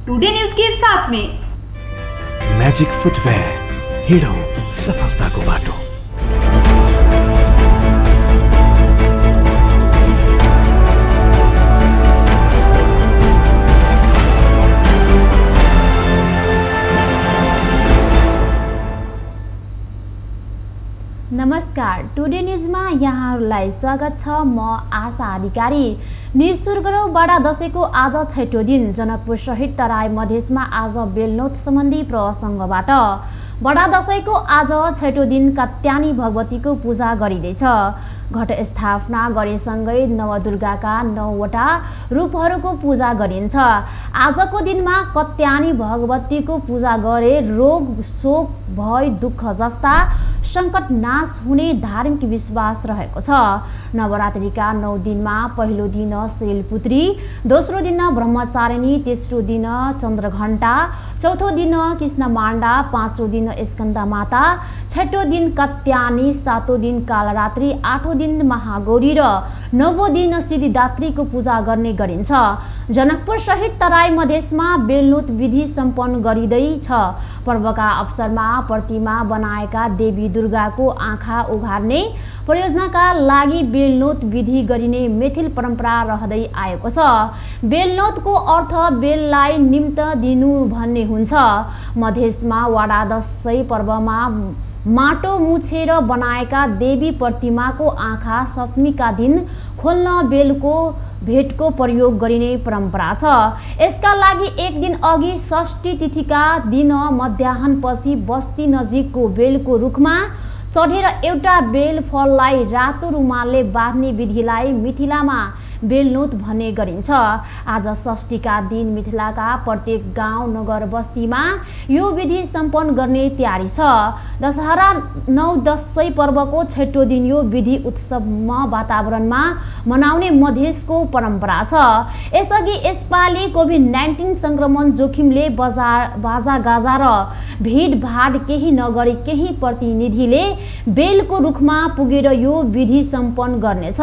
Today news के साथ में मैजिक फुटवेयर, हिडो सफलताको बाटो। नमस्कार, टुडे न्यूजमा यहाँहरूलाई स्वागत छ। म आशा अधिकारी। न्यूज सुरु गरौँ। बडा दशैंको आज छैटौं दिन। जनकपुर सहित तराई मधेसमा आज बेलनोत सम्बन्धी प्रसङ्गबाट। बडा दशैंको आज छैटौं दिन कात्यायनी भगवतीको पूजा गरिँदैछ। घट स्थापना गरेसँगै नवदुर्गाका 9वटा रूपहरूको पूजा गरिन्छ। आजको दिनमा कात्यायनी भगवतीको पूजा गरे रोग, शोक, भय, दुःख जस्ता सङ्कट नाश हुने धार्मिक विश्वास रहेको छ। नवरात्रिका 9 दिनमा पहिलो दिन शैलपुत्री, दोस्रो दिन ब्रह्मचारिणी, तेस्रो दिन चन्द्रघण्टा, चौथो दिन कृष्णमाण्डा, पाँचौं दिन स्कन्दा माता, छठौं दिन कात्यायनी, सातौं दिन कालरात्रि, आठौं दिन महागौरी र नवौं दिन सिद्धिदात्रीको पूजा गर्ने गरिन्छ। जनकपुर सहित तराई मधेसमा बेलनोत विधि सम्पन्न गरिँदैछ। पर्वका अवसरमा प्रतिमा बनाएका देवी दुर्गाको आँखा उघार्ने प्रयोजनका लागि बेलनोत विधि गरिने मैथिल परम्परा रहँदै आएको छ। बेलनोतको अर्थ बेललाई निम्त दिनु भन्ने हुन्छ। मधेसमा वडा दशैं पर्वमा माटो मुछेर बनाएका देवी प्रतिमाको आँखा सप्तमीका दिन खोल्न बेलको भेटको प्रयोग गरिने परम्परा छ। यसका लागि एक दिन अघि षष्ठी तिथिका दिन मध्याह्नपछि बस्ती नजिकको बेलको रुखमा चढेर एउटा बेल फललाई रातो रुमालले बाँध्ने विधिलाई मिथिलामा बेलनोत भन्ने गरिन्छ। आज षष्ठीका दिन मिथिलाका प्रत्येक गाउँ नगर बस्तीमा यो विधि सम्पन्न गर्ने तयारी छ। दशहरा 9 दशैं पर्वको छैटौं दिन यो विधि उत्सवमा वातावरणमा मनाउने मधेसको परम्परा छ। यसअघि यसपालि कोभिड-19 संक्रमण जोखिमले बाजागाजा र भिडभाड केही नगरी केही प्रतिनिधिले बेलको रुखमा पुगेर यो विधि सम्पन्न गर्नेछ।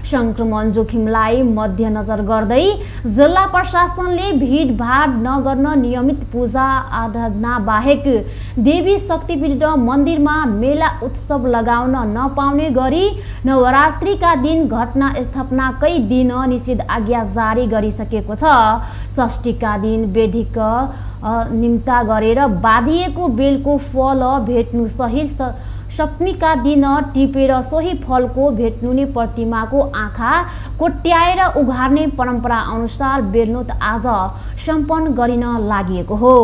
संक्रमण जोखिमलाई मध्यनजर गर्दै जिल्ला प्रशासनले भिडभाड नगर्न नियमित पूजा आराधना बाहेक देवी शक्तिपीठ र मन्दिरमा मेला उत्सव लगाउन नपाउने गरी नवरात्रिका दिन घटना स्थापनाकै दिन निषेध आज्ञा जारी गरिसकेको छ। षष्ठीका दिन वैदिक निम्ता गरेर बाँधिएको बेलको फल भेट्नु सहित सप्तमीका दिन टिपेर सोही फलको भेट्नुहुने प्रतिमाको आँखा कोट्याएर उघार्ने परम्परा अनुसार बेलनोत आज सम्पन्न गरिन लागि हो।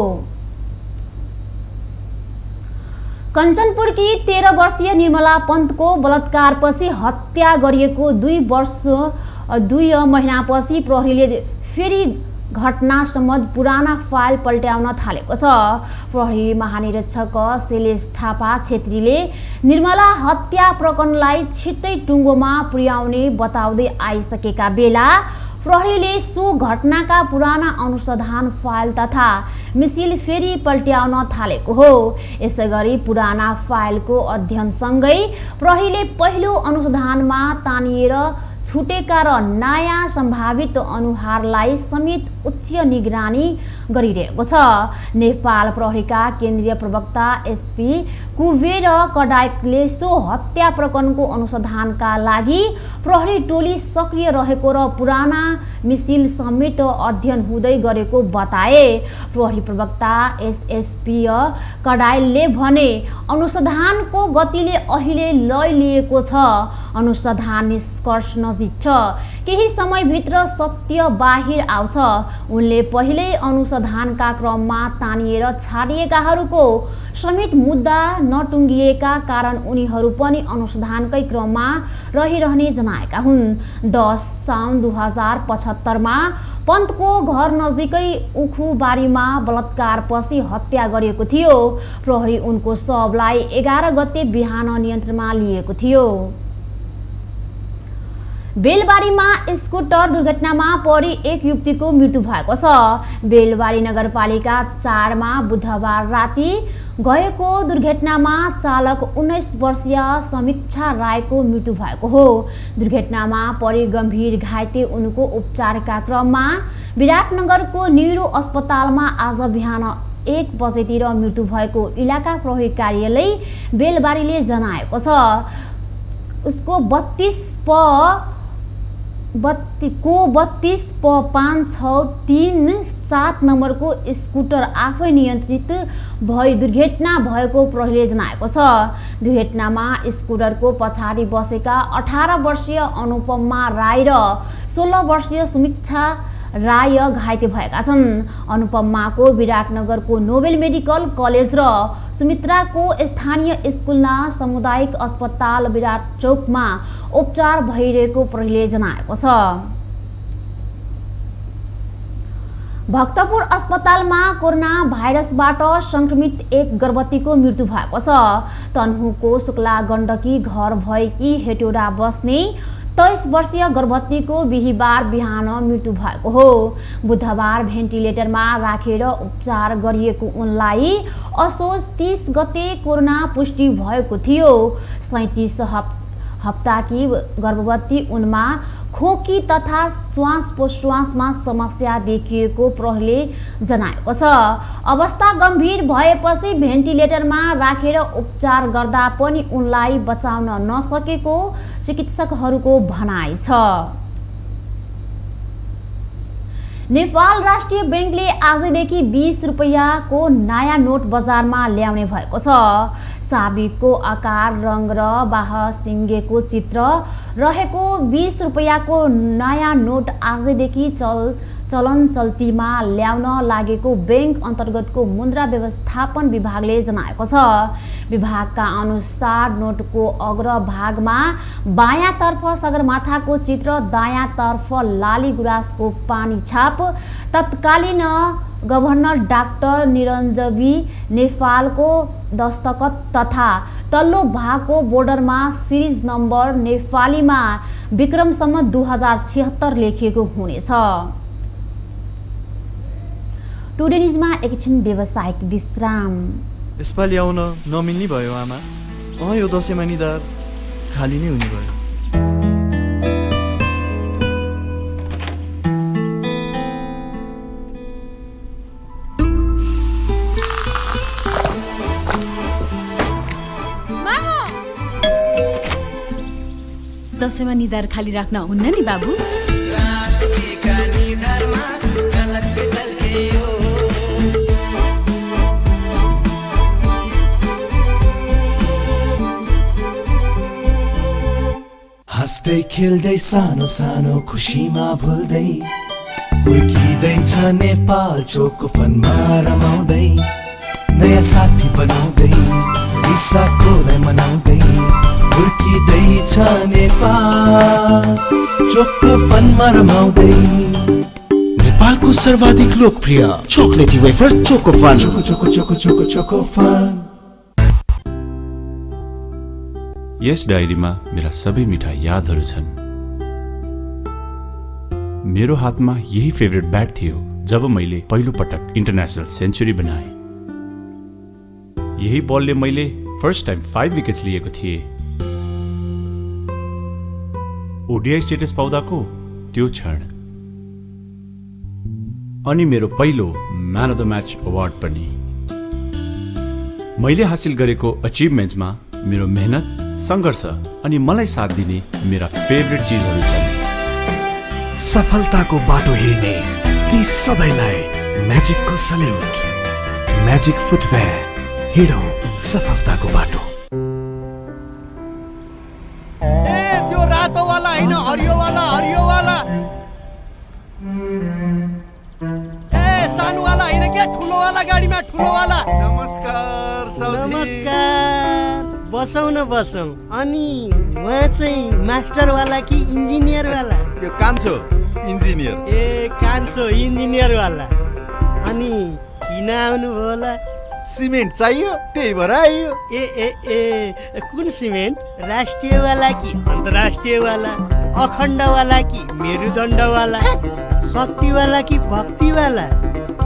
कञ्चनपुरकी 13 वर्षीय निर्मला पन्तको बलात्कारपछि हत्या गरिएको 2 महिनापछि प्रहरीले फेरि घटना सम्बन्ध पुराना फाइल पल्ट्याउन थालेको छ। प्रहरी महानिरीक्षक शैलेश थापा छेत्रीले निर्मला हत्या प्रकरणलाई छिट्टै टुङ्गोमा पुर्याउने बताउँदै आइसकेका बेला प्रहरीले सो घटनाका पुराना अनुसन्धान फाइल तथा मिसिल फेरि पल्ट्याउन थालेको हो। यसैगरी पुराना फाइलको अध्ययनसँगै प्रहरीले पहिलो अनुसन्धानमा तानिएर छुटेका र नयाँ सम्भावित अनुहारलाई समेत उच्च निगरानी गरिरहेको छ। नेपाल प्रहरीका केन्द्रीय प्रवक्ता एसपी कुबेर कडायकले सो हत्या प्रकरणको अनुसन्धानका लागि प्रहरी टोली सक्रिय रहेको र पुराना मिसिल समेत अध्ययन हुँदै गरेको बताए। प्रहरी प्रवक्ता एसएसपी कडायलले भने अनुसन्धानको गतिले अहिले लय लिएको छ। अनुसन्धान निष्कर्ष नजिक छ। केही समयभित्र सत्य बाहिर आउँछ। उनले पहिल्यै अनुसन्धानका क्रममा तानिएर छाडिएकाहरूको समेत मुद्दा नटुङ्गिएका कारण उनीहरू पनि अनुसन्धानकै क्रममा रहिरहने जनाएका हुन्। 10 साउन 2075 पन्तको घर नजिकै उखुबारीमा बलात्कारपछि हत्या गरिएको थियो। प्रहरी उनको शवलाई 11 गते बिहान नियन्त्रणमा लिएको थियो। बेलबारीमा स्कुटर दुर्घटनामा परि एक युवतीको मृत्यु भएको छ। बेलबारी नगरपालिका 4 मा बुधबार राति गएको दुर्घटनामा चालक 19 वर्षीय समीक्षा रायको मृत्यु भएको हो। दुर्घटनामा परि गम्भीर घाइते उनको उपचारका क्रममा विराटनगरको निरो अस्पतालमा आज बिहान 1 बजेतिर मृत्यु भएको इलाका प्रहरी कार्यालय बेलबारीले जनाएको छ। उसको 32 नम्बरको स्कुटर आफै नियन्त्रित भई दुर्घटना भएको प्रहरीले जनाएको छ। दुर्घटनामा स्कुटरको पछाडि बसेका 18 वर्षीय अनुपमा राई र 16 वर्षीय समीक्षा राय घाइते भएका छन्। अनुपमाको विराटनगरको नोबेल मेडिकल कलेज र सुमित्राको स्थानीय स्कुलमा सामुदायिक अस्पताल विराट चौकमा उपचार भइरहेको प्रहरीले जनाएको छ। भक्तपुर अस्पतालमा कोरोना भाइरसबाट संक्रमित एक गर्भवतीको मृत्यु भएको छ। तनहुँको शुक्ला गण्डकी घर भएकी हेटौडा बस्ने 23 वर्षीय गर्भवतीको बिहीबार बिहान मृत्यु भएको हो। बुधबार भेन्टिलेटरमा राखेर उपचार गरिएको उनलाई असोज 30 गते कोरोना पुष्टि भएको थियो। 37 हप्ताकी गर्भवती उनमा खोकी तथा श्वास प्रश्वासमा समस्या देखिएको प्रहरीले जनाएको छ। अवस्था गम्भीर भएपछि भेन्टिलेटरमा राखेर उपचार गर्दा पनि उनलाई बचाउन नसकेको चिकित्सकहरूको भनाइ छ। नेपाल राष्ट्रिय बैंकले आजदेखि 20 रुपैयाँको नयाँ नोट बजारमा ल्याउने भएको छ। साबिकको आकार, रङ र बाह्य चित्र रहेको 20 रुपैयाँको नयाँ नोट आजदेखि चलन चल्तीमा ल्याउन लागेको बैंक अन्तर्गतको मुद्रा व्यवस्थापन विभागले जनाएको छ। विभागका अनुसार नोटको अग्रभागमा बायाँतर्फ सगरमाथाको चित्र, दायाँतर्फ लाली गुराँसको पानी छाप, तत्कालीन गभर्नर डाक्टर निरञ्जवी नेपालको दस्तखत तथा तल्लो भागको बोर्डरमा सिरिज नम्बर नेपालीमा विक्रमसम्म 2076 लेखिएको हुनेछ। टुडे न्युजमा एकछिन व्यावसायिक विश्राम। यसपालि आउन नमिल्ने भयो आमा। यो दसैँमा निधार खाली नै हुने भयो। दसैँमा निधार खाली राख्न हुन्न नि बाबु। हाँस्दै खेल्दै सानो सानो खुसीमा भुल्दै हुर्किँदैछ नेपाल चोकको फनमा रमाउँदै, नयाँ साथी बनाउँदै विशाखोलाई मनाउँदै हुर्किँदैछ नेपाल चोकको फनमा रमाउँदै। नेपालको सर्वाधिक लोकप्रिय chocolaty wafer Choco Fun. Choco Choco Choco Choco Choco Fun. यस डायरीमा मेरा सबै मिठा यादहरू छन्। मेरो हातमा यही फेभरेट ब्याट थियो जब मैले पहिलो पटक इन्टरनेसनल सेन्चुरी बनाए। यही बलले मैले फर्स्ट टाइम 5 विकेट्स लिएको थिएँ। ओडिआई स्टेटस पाउँदाको त्यो क्षण, अनि मेरो पहिलो man of the match award पनि। मैले हासिल गरेको अचिभमेन्ट्समा मेरो मेहनत, सङ्घर्ष अनि मलाई साथ दिने मेरा फेभरेट चिजहरू छन्। सफलताको बाटो हिँड्ने ती सबैलाई म्याजिकको सल्युट। म्याजिक फुटवेयर, हिँडौँ सफलताको बाटो। त्यो रातो वाला हैन, हरियो वाला, हरियो वाला। सानो वाला हैन के, ठुलो वाला गाडीमा ठुलो वाला। नमस्कार साउजी। नमस्कार। बसौँ न बसौँ। अनि उहाँ चाहिँ मास्टर वाला कि इन्जिनियर वाला? यो कान्छो इन्जिनियर। ए कान्छो इन्जिनियर वाला। अनि किन आउनु भयो होला? सिमेन्ट चाहियो, त्यही भएर आइयो। ए ए ए कुन सिमेन्ट? राष्ट्रिय वाला कि अन्तर्राष्ट्रिय वाला? अखण्ड वाला कि मेरुदण्ड वाला? शक्ति वाला कि भक्ति वाला?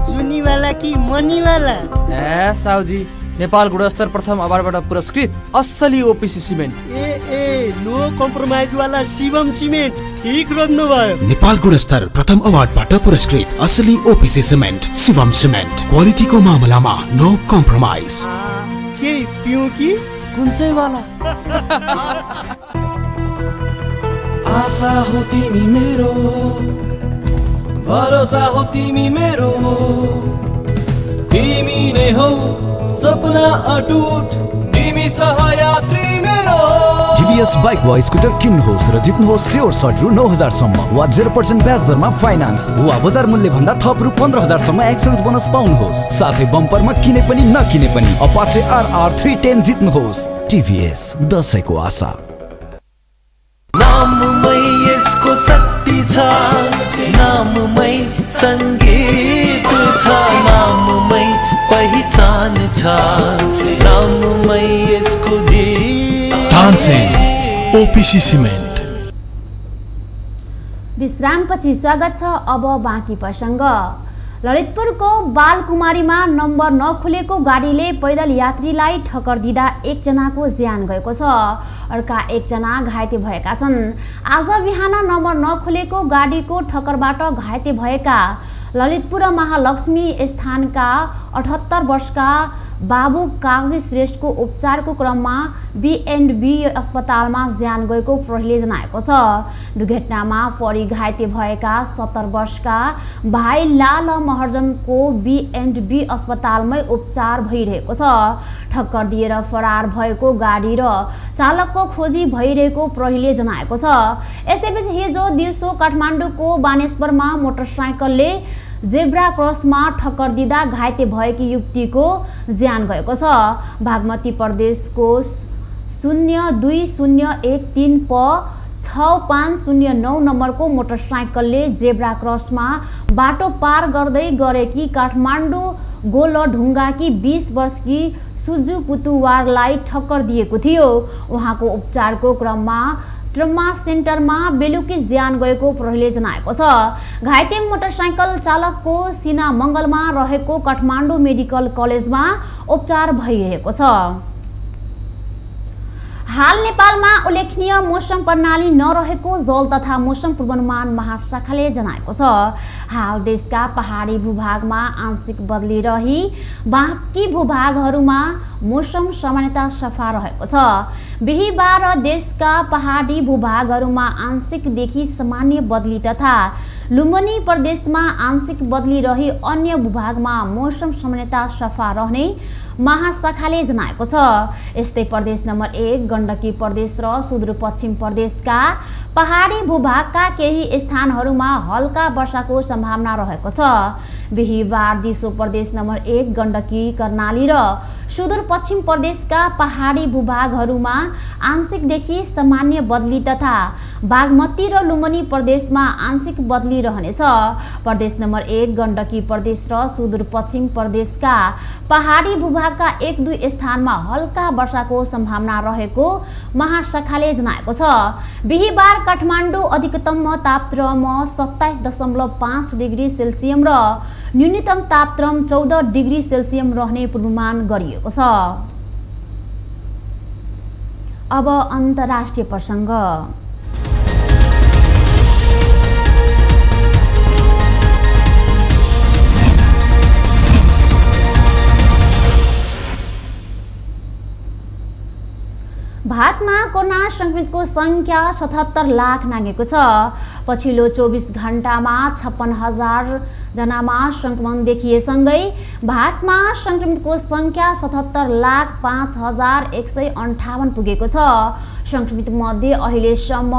जुनी वाला कि मनी वाला? ए साउजी, नेपाल गुणस्तर प्रथम अवार्डबाट पुरस्कृत असली ओपिसी सिमेन्ट। ए नो कम्प्रोमाइज वाला शिवम सिमेन्ट ठीक रोज्नु भयो। नेपाल गुणस्तर प्रथम अवार्डबाट पुरस्कृत असली ओपिसी सिमेन्ट शिवम सिमेन्ट, क्वालिटीको मामलामा नो कम्प्रोमाइज। के पिउ कि कुन चाहिँ वाला? आशा हो तिमी मेरो, भरोसा हो तिमी मेरो, तिमी नै हो सपना अटुट, तिमी सहयात्री मेरो। टिभीएस बाइक वा स्कुटर किन्नुहोस् र जित्नुहोस् स्योर सर्ट रु 9,000 सम्म वा 0% ब्याज दरमा फाइनान्स वा बजार मूल्य भन्दा थप रु 15,000 सम्म एक्सचेन्ज बोनस पाउनुहोस्। साथै बम्परमा किने पनि नकिने पनि अपाचे RR 310 जित्नुहोस्। टिभीएस दशैंको आशा। नाममै यसको शक्ति छ, नाममै सङ्गीत छ, नाममै पहिचान छ, नाममै यसको ओपिसी सिमेन्ट। विश्रामपछि स्वागत छ। अब बाँकी प्रसङ्ग। ललितपुरको बालकुमारीमा नम्बर नखुलेको गाडीले पैदल यात्रीलाई ठक्कर दिँदा एकजनाको ज्यान गएको छ, अर्का एकजना घाइते भएका छन्। आज बिहान नम्बर नखुलेको गाडीको ठक्करबाट घाइते भएका ललितपुर महालक्ष्मी स्थानका 78 वर्षका बाबु कागजी श्रेष्ठको उपचारको क्रममा B&B अस्पतालमा ज्यान गएको प्रहरीले जनाएको छ। दुर्घटनामा परि घाइते भएका 70 वर्षका भाइ लाल महर्जनको B&B अस्पतालमै उपचार भइरहेको छ। ठक्कर दिएर फरार भएको गाडी र चालकको खोजी भइरहेको प्रहरीले जनाएको छ। यसैबीच हिजो दिउँसो काठमाडौँको बानेश्वरमा मोटरसाइकलले जेब्रा क्रसमा ठक्कर दिँदा घाइते भएकी युवतीको ज्यान गएको छ। बागमती प्रदेशको 02013 प 6509 नम्बरको मोटरसाइकलले जेब्रा क्रसमा बाटो पार गर्दै गरेकी काठमाडौँ गोलढुङ्गाकी 20 वर्षकी सुजु पुतुवारलाई ठक्कर दिएको थियो। उहाँको उपचारको क्रममा ट्रमा सेन्टरमा बेलुकी ज्यान गएको प्रहरीले जनाएको छ। घाइते मोटरसाइकल चालकको सिना मङ्गलमा रहेको काठमाडौँ मेडिकल कलेजमा उपचार भइरहेको छ। हाल नेपालमा उल्लेखनीय मौसम प्रणाली नरहेको जल तथा मौसम पूर्वानुमान महाशाखाले जनाएको छ। हाल देशका पहाडी भूभागमा आंशिक बदली रही बाँकी भूभागहरूमा मौसम सामान्यतः सफा रहेको छ। बिहिबार देशका पहाडी भूभागहरूमा आंशिकदेखि सामान्य बदली तथा लुम्बिनी प्रदेशमा आंशिक बदली रही अन्य भूभागमा मौसम सामान्यतः सफा रहने महाशाखाले जनाएको छ। यस्तै प्रदेश नम्बर 1 गण्डकी प्रदेश र सुदूरपश्चिम प्रदेशका पहाडी भूभागका केही स्थानहरूमा हल्का वर्षाको सम्भावना रहेको छ। बिहिबार दिउँसो प्रदेश नम्बर 1 गण्डकी कर्णाली र सुदूरपश्चिम प्रदेशका पहाडी भूभागहरूमा आंशिकदेखि सामान्य बदली तथा बागमती र लुम्बिनी प्रदेशमा आंशिक बदली रहनेछ। प्रदेश नम्बर 1 गण्डकी प्रदेश र सुदूरपश्चिम प्रदेशका पहाडी भूभागका 1-2 स्थानमा हल्का वर्षाको सम्भावना रहेको महाशाखाले जनाएको छ। बिहिबार काठमाडौँ अधिकतम तापक्रम 27.5 डिग्री सेल्सियम र न्यूनतम तापक्रम 14 डिग्री सेल्सियम रहने पूर्वानुमान गरिएको छ। अब अन्तर्राष्ट्रिय प्रसङ्ग। भारतमा कोरोना संक्रमितको संख्या 77 लाख नाघेको छ। पछिल्लो 24 घण्टामा 56,000 जनामा संक्रमण देखिएसँगै भारतमा संक्रमितको संख्या 77,05,158 पुगेको छ। संक्रमित मध्ये अहिलेसम्म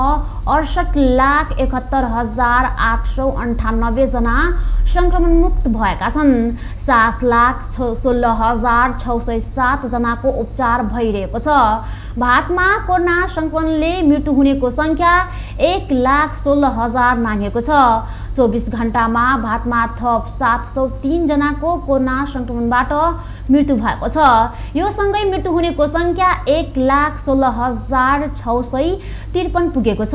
68,71,898 जना संक्रमण मुक्त भएका छन्। 7,16,607 जनाको उपचार भइरहेको छ। भारतमा कोरोना संक्रमणले मृत्यु हुनेको संख्या 1,16,000 नाघेको छ। 24 घण्टामा भारतमा थप 703 जनाको कोरोना संक्रमणबाट मृत्यु भएको छ। यो सँगै मृत्यु हुनेको संख्या 1,16,653 पुगेको छ।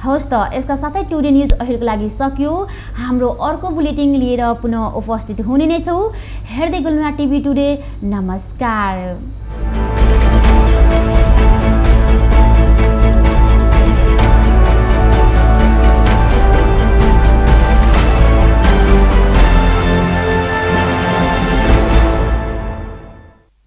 हवस् त यसका साथै टुडे न्युज अहिलेको लागि सकियो। हाम्रो अर्को बुलेटिन लिएर पुनः उपस्थित हुने नै छौँ। हेर्दै गुल्मा टिभी टुडे। नमस्कार।